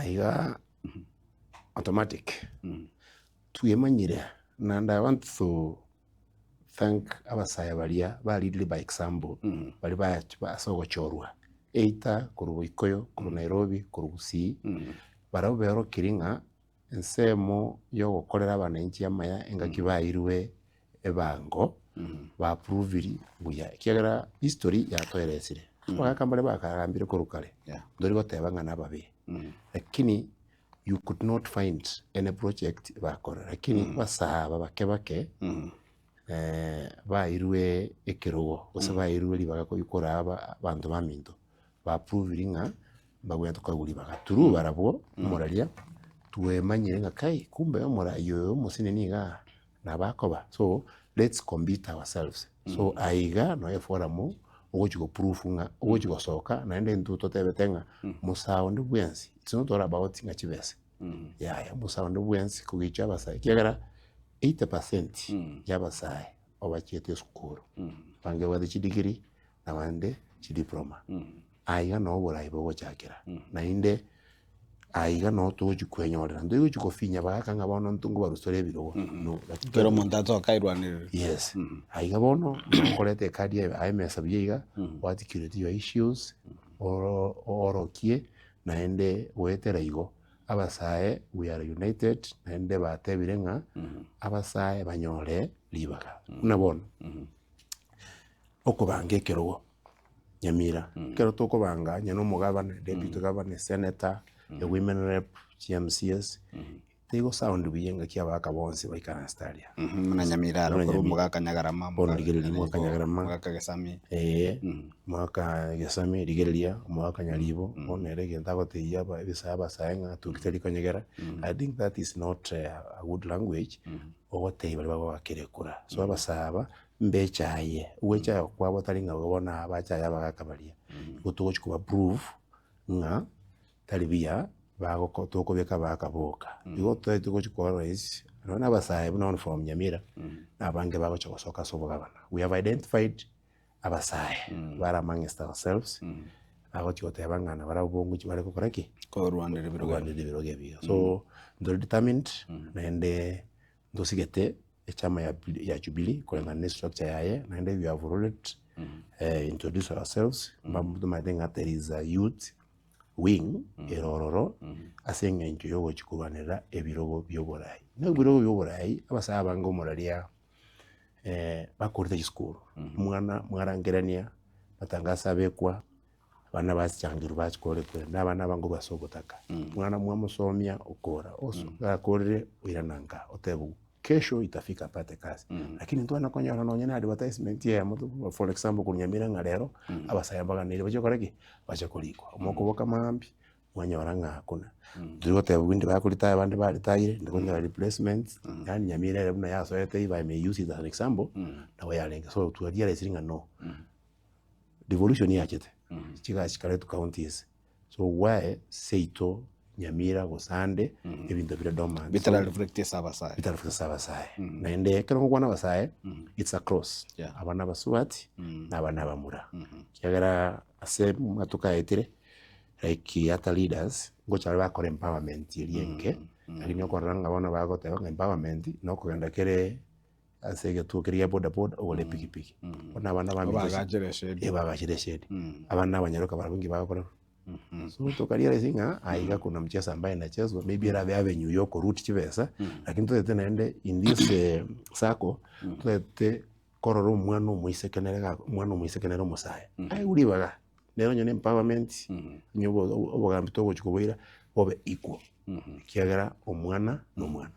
Aiga automatic, twemanyire naende I want to thank abasae baria ba lead by example baria ba ase ogochorwa either korwa Boikoyo, korwa Nairobi, korwa Gusii, barabwo berokiri ng'a ensemo ya ogokorera abananchi amaya engaki bairwe ebango ba proviri buya ekiagera history yatoeresire. Abagaka mbare bakagambire korwa kare, ntori goteba ng'a nababe, lakini you could not find any project bakora, lakini abasae aba bake bake bairwe ekerogo gose bairwe ribaga koraa abanto baminto, ba proviri ng'a mbabwenerete koegwa ribaga. Through barabwo omoraria twemanyire ng'a kai kumbe omorai oyo omosinini igaa nabo akoba so let's compete ourselves. So aiga noe eforum ogochi go proof ng'a ogochi gosoka naende intwe totebete ng'a mosaa onde bwensi it's not all about ng'a chibesa yaya mosaa onde bwensi kogicha abasae ekiagera 80% ya abasae obachiete esukuru abange babwate chidegree na abande chidiploma. Aiga noo oborai bogochakera, naende aiga noo togochi kwenyorera, ntoigochi kofinya bagaka ng'a bono intwe nkobarusore ebirogo, no. Lakini Kera omonto atoke airwanerere. Yes, aiga bono nokoreta ekadi yaye aye emesa buya iga, oarticulate your issues, oro oorokie naende goetera igo, abasae we are united naende batebire ng'a abasae banyore ribaga. Buna bono, okobanga ekerogo. Nyamira. Ekero tokobanga onye na omogabane, deputy governor, esenator, e women rep, chi MCAs, teigo sound buya engaki abagaka bonsi baikaransete aria. Buna Nyamira aro Buna korwa Nyamira. omogaka Nyagarama, Bono omogaka rigereria Nyaribo, omogaka Nyagarama. omogaka Gesami. Eeh, omogaka Gesami rigereria, omogaka Nyaribo, bono ere egento agotebia aba ebisae abasae ng'a tuki tari konyegera, I think that is not a good language, ogotebia baria bagogakera ekura. So abasae aba, mbechaye, ogwechaya kwabo tari ng'a bono aba bachaye abagaka baria, igo togochi koba prove ng'a tari buya bagoko tokobeka abagaka boka. Igo totaete gochi koba rahisi, nonya na abasae buna bono from Nyamira, na abange bagocha gosoka ase obogabana. We have identified abasae bare amongst ourselves, bagochi goteba ng'a nabarabwo ngochi bare gokora ki? Korwanera ebirogo. Korwanera ebirogo ebiya. So, ntore determined, naende ntosigete echama ya ya Jubilee koreng'ana ne structure yaye naende we have already introduced ourselves tomanyete ng'a there is a youth wing ere ororo ase eng'encho ya ogochi korwanerera ebirogo bia oborai. Na ebirogo bia oborai abasae abange omoraria bakorete chisukuru, omwana mwarangerania matangaso abekwa. Abana bachangerwe bachikore kore, na abana abange korwa ase obotaka. Omwana mwamosomia okora, oso gakorire oirana nka otebigwe kesho itafika apate kazi. Lakini ntwana konyora nonye na advertisement eyemo tu for example korwa Nyamira ng'a rero, abasae mbaganeire bache gokora ki? Bache korikwa. Mokoboka maambia, mwanyora ng'a hakuna. Tori gotebigwa indi bakoritaya abande baritayire, ndi konyora replacements, yaani Nyamira ere buna yasoete if I may use it as an example, nabo yarenge. So twarealisire ng'a no. Devolution yachete, chigasi chikaretwa counties, so why seito Nyamira gose ande ebinto bire dormant. Bitara reflect ase abasae. Bitara reflect ase abasae. Naende ekero ngokwana abasae, it's across, Yeah. aba na abasubati, na aba na abamura. Ekiagera ase amatuko aetire, like ata leaders, ngocha bare bakora empowerment eria enke, lakini okorora ng'a bono bagoteba ng'a empowerment, nokogenda kere. Ase egetuo keria gia bodaboda ogore epikipiki. Bono abana baminto Obagachere eshedi. eh, bagachere eshedi. Abana abanyaroka barabwo inki bagokora? So tokarealize ng'a aiga kuna mchezo ambaye inachezwa maybe erabe avenue ya okoruti chibesa, lakini totagete naende in this circle, totagete korora omwana omoiseke nere ga omwana omoiseke nere omosae, aegwe ribaga, nere onye na empowerment, onye obo obogambi togochi koboira bobe equal, ekiagera omwana na omwana.